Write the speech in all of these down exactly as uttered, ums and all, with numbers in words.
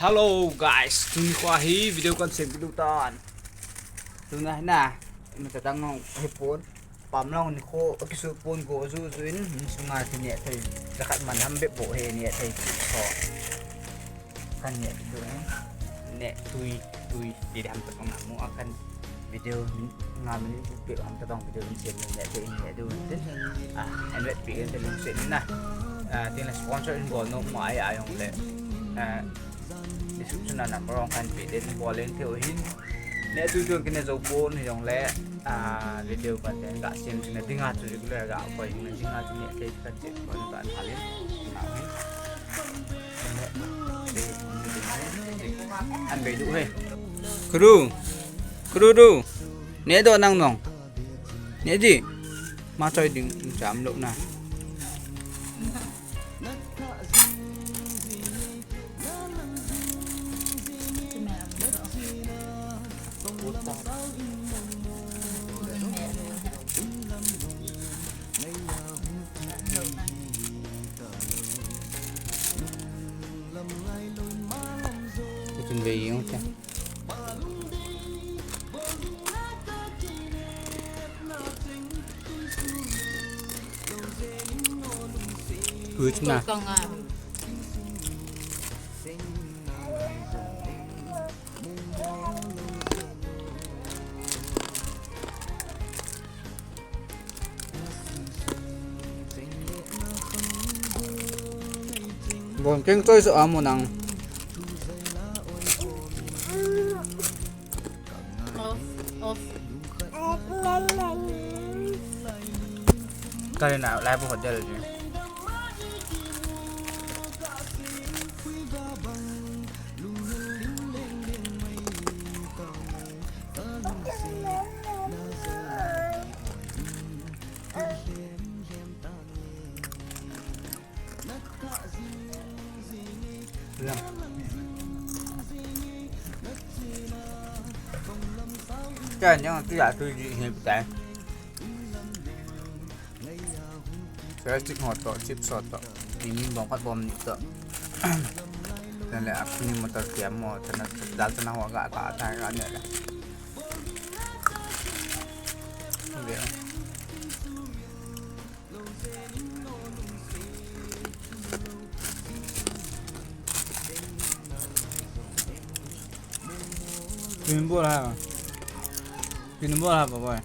Hello guys, tuni kho hi video kan sem kit u tan. Tuna hi na, mi ta tang nong hi pon. Pam long ni kho, kisu pon go ju ju in, mi sunga ti ne thei. Jakat man ham be bo he ne thei. Kho. Kan ne video ni. Ne tui, tui, ti ham ta pang mu akan video nga min pe ham ta tong video in sem ne thei ne du tin. Ah, en wet pi in te lung sem na. Ah, tin la sponsor in go no ma ai ai ong le. Ah, description a number ong kan pe den bol in thei u hin. Ne tui tui kine jo pon hi jong le, ah, video kan den ga sem sin na dinga chu regular ga ko hin dinga chu ne thei kan che pon tan halin. Na hin. An bei du he. Kru. Kru du. Ne do nang nong. Ne di. Ma choi ding cham lo na. Ka chun ve jeng u te. Good na. Bon keng choi so amu nang. Off, off. Kali na live hotel ni. Kya nyang tu ya tu ji hi tai. Plastic ho to, chips ho to. Ni ni bom khat bom ni to. Then le apni motor kiam mo, chana dal chana ho ga ka ta ga ne le. Ve. Pin bol ha. Pin bol ha, boy.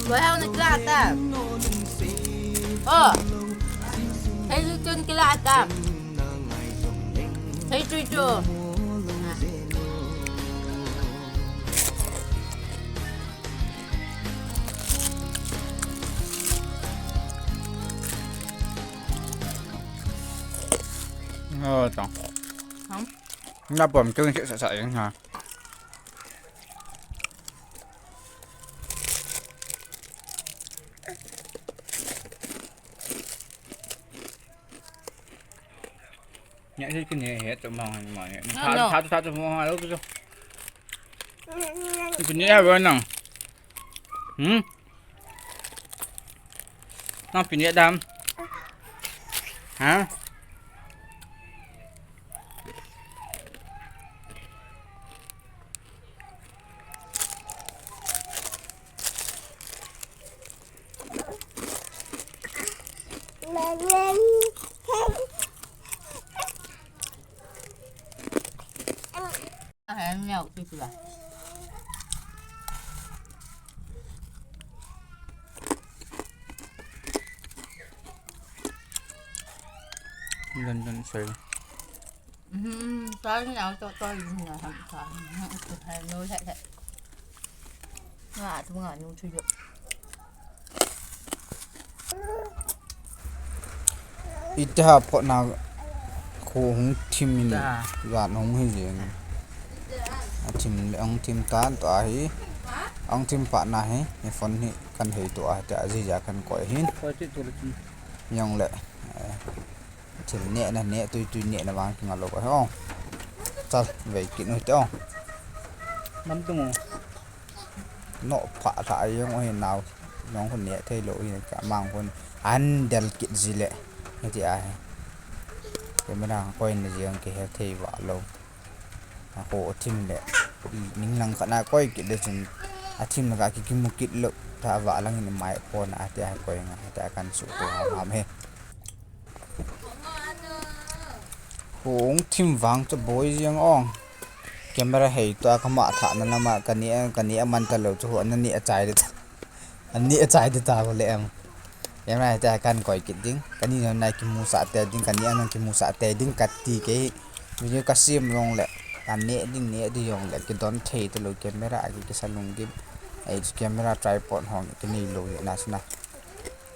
Wahau na kila ta. Oh. Hei tu tun kila ta. Hei tu tu. Oh, tong. Hả? Na bom tu sa sa sa ha. Nya si kini he tu mong mong ni. Tha tha tha tu mong ha lo tu. Kini ha wa nang. Hmm? Nang pin ya dam. Ha? Don don soi. Hmm, ta ni au to to ni na ham ta. Hmm, tu hai no he he. Nga tu nga nu tu yo. Ita ha pho na ko hung thim in. Ita ha. Jan hung hi jeng. A thim le hung thim tan to ahi. Hung thim pa na hi. Ni phone hi kan hei to a ta ji ja kan koi hin. Koi ti tu le thim. Yong le. Eh. Thil nehna neh tui tui nehna vang kinga lou ka hi ong. Chal, vei kit nu te ong. Nam tung ong. No pha tha ai ong oi nau. Nong khun neh thei lou hi ka mang khun an del kit ji le. Hiti a hi. Camera koi na ji ong ke he thei va lou. A ko thim le. Ning lang khat na koi kit le chun. A thim na ka ki kimu kit lou. Tha va lang in mai ko na a te a koi nga a te a kan su ko ham ham he. Hung thim vang chu boi jeng ong. Camera hei to a kama tha na lama kani kani a man ta lou chu ho na ni a chai de ta. Ani a chai de ta ho le em. Camera hei ta kan koi kit ding. Kani na na kimu sa te ding kani a na kimu sa te ding kati ke. Video ka sim long le. Ka ne ding ne di yong le ki don thei ta lou camera a ki ki sa lung ki. Ei camera tripod hong ki ni lou na sna.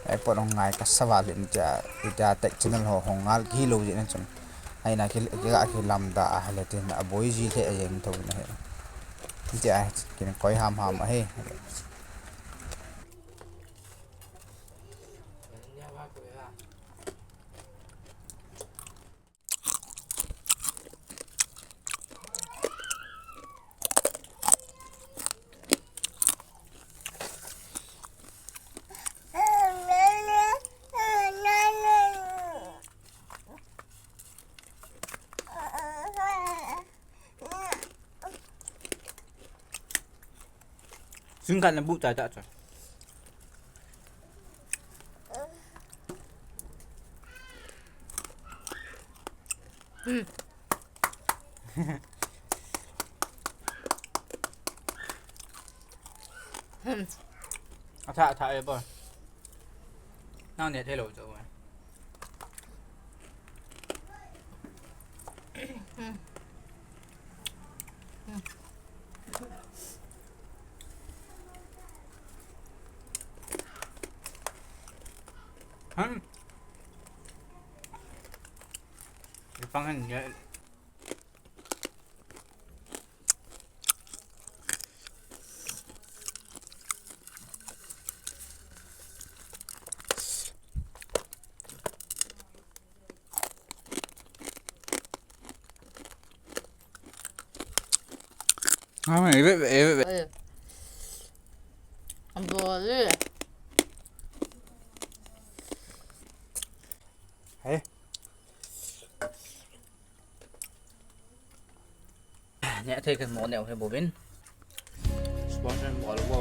Airport hong ngai ka sa val in tia, tia tech channel ho hong ngal ki lo jin chun. Ai na ki, ki, ki lamda a le tin a boi ji le a yen tho na he. Tia kin koi ham ham a he. Singkat na bu tai ta cha. Hmm. Hmm. Atha, atha e boy. Nang ne thei lo cho boy. Hmm. Hmm. Hmm. Ipang han ya. Ama eve eve. Ave. Abo le. Hey. Neh thei kan mo neo he bovin. Sponsor bol bo.